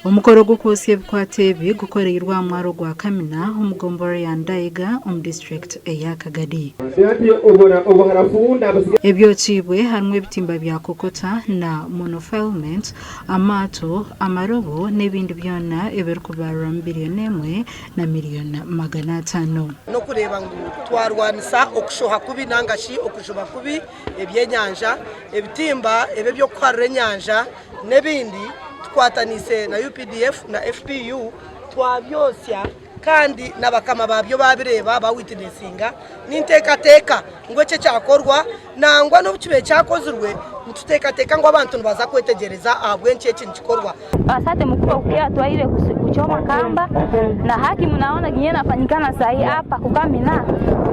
Omukoro gw'okwosya ebikwato ebi gukoreirwe aha mwaro gwa Kamina omu gomborora ya Ndaiga omu disiturikiti eya Kagadi. Ebyokiibwe harimu ebitimba bya kokota na monofilament, amaato, amarobo n'ebindi byona ebirikubarirwamu biriyoni emwe na miriyoni 500. N'okureeba ngu twarwanisa okushoha kubi nanga shi okujuba kubi ebyenyanja, ebitimba ebi eby'okuharura enyanja n'ebindi tukwataniise na UPDF na FPU twabyosya kandi na bakama baabyo baabireeba baawitinesinga. Ninteekateeka ngu eki ekyakorwa nangwa n'obu kibaire kyakozirwe nituteekateeka ngu abantu nibaza kwetegyereza ahabw'enki eki nikikorwa. Asante mkubwa kukia twaile kuchoma kamba na haki mnaona kinye nafanyikana sahi hapa kukamina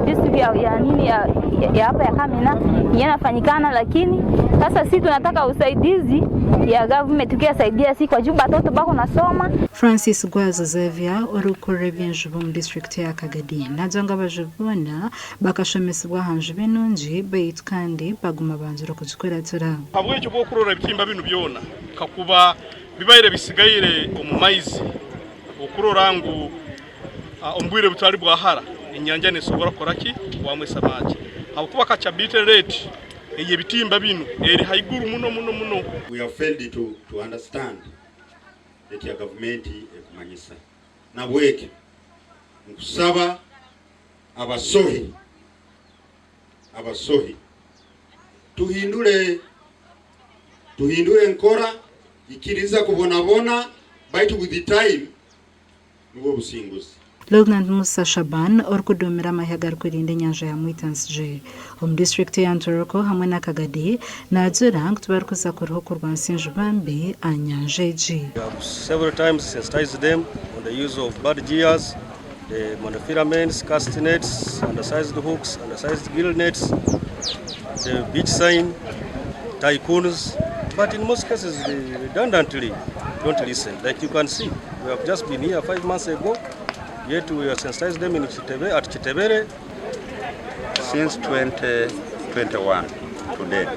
district ya, ya nini ya, ya hapa ya Kamina kinye nafanyikana, lakini sasa si tunataka usaidizi ya government tukiyasaidia si kwa juu batoto bako nasoma. Francis Gwazo Xavier orikukurira eby'enjubu omu disiturikiti ya Kagadi naagira ngu abajubi boona bakashomesibwa aha njubu enungi beitu kandi baguma bangire okugikuratira. Habweki obwokurora ebitimba binu byona kakuba bibaire bisigaire omu maizi okurora ngu omu bwire butali bwa hara enyanja nesobora kukora ki? Kuhwamu esamaki habwokuba catchability rate eyebitimba binu eri haiguru muno muno muno. We have failed to, to understand ekya gavumenti ekumanyisa. Nabwekyo nkusaba abasohi abasohi tuhindure tuhindure enkora ikiriza kubonabona baitu with the time nubwo businguzi. Lieutenant Musa Shaban orikuduumira amahe agarikwerinda enyanja ya Mwitanzigye omu disiturikiti eya Ntoroko hamwe na Kagadi naagira ngu tibarikuza kuriha okurwanisa enjuba mbi aha nyanja egi. We have several times sensitized them on the use of bad gears, the monofilaments, cast nets, undersized hooks, undersized gill nets, the beach sign, tycoons, but in most cases they redundantly don't listen. Like you can see, we have just been here 5 months ago, yet we have sensitized them in Chitebe, at Chitebere. Since 2021 to date,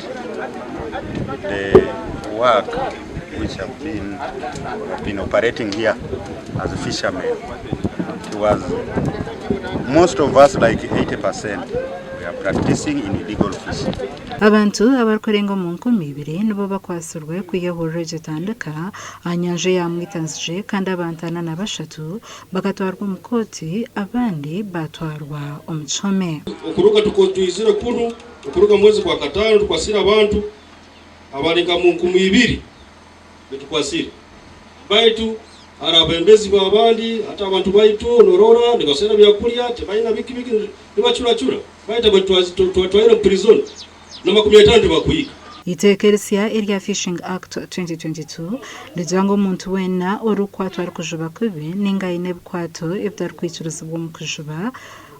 the work which have been operating here as fishermen, it was most of us, like 80%, we are practicing in illegal fishing. Abantu abarikurenga omu 2000 nibo bakwasirwe kwiyahurira egitandika aha nyanja ya Mwitanzigye kandi abantu 43 bakatwarwa omu kooti abandi batwarwa omu kihome. Okuruga twizire kunu okuruga mwezi gwa katano tukwasire abantu abarenga mu 2000 nitukwasire, baitu hari abembezi babandi hata abantu baitu norora nibasera byakulya tebalina biki biki nibacuracura baitu twatwaire mu prison na 50 tibakuhika. Iteeka erisya erya Fishing Act 2022 rigira ngu omuntu weena orikukwatwa arikujuba kubi ninga aine ebikwato ebitarikwikirizibwa omu kujuba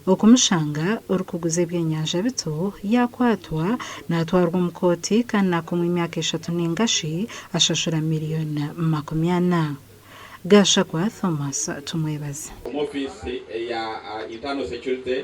okumushanga orikuguza ebyenyanja bito yakwatwa natwarwa omu kooti kandi nakomwa emyaka 3 ningashi ashashura miliyoni 40. Gashakwa Thomas Tumwebaze. Omu ofiisi eya Internal Security.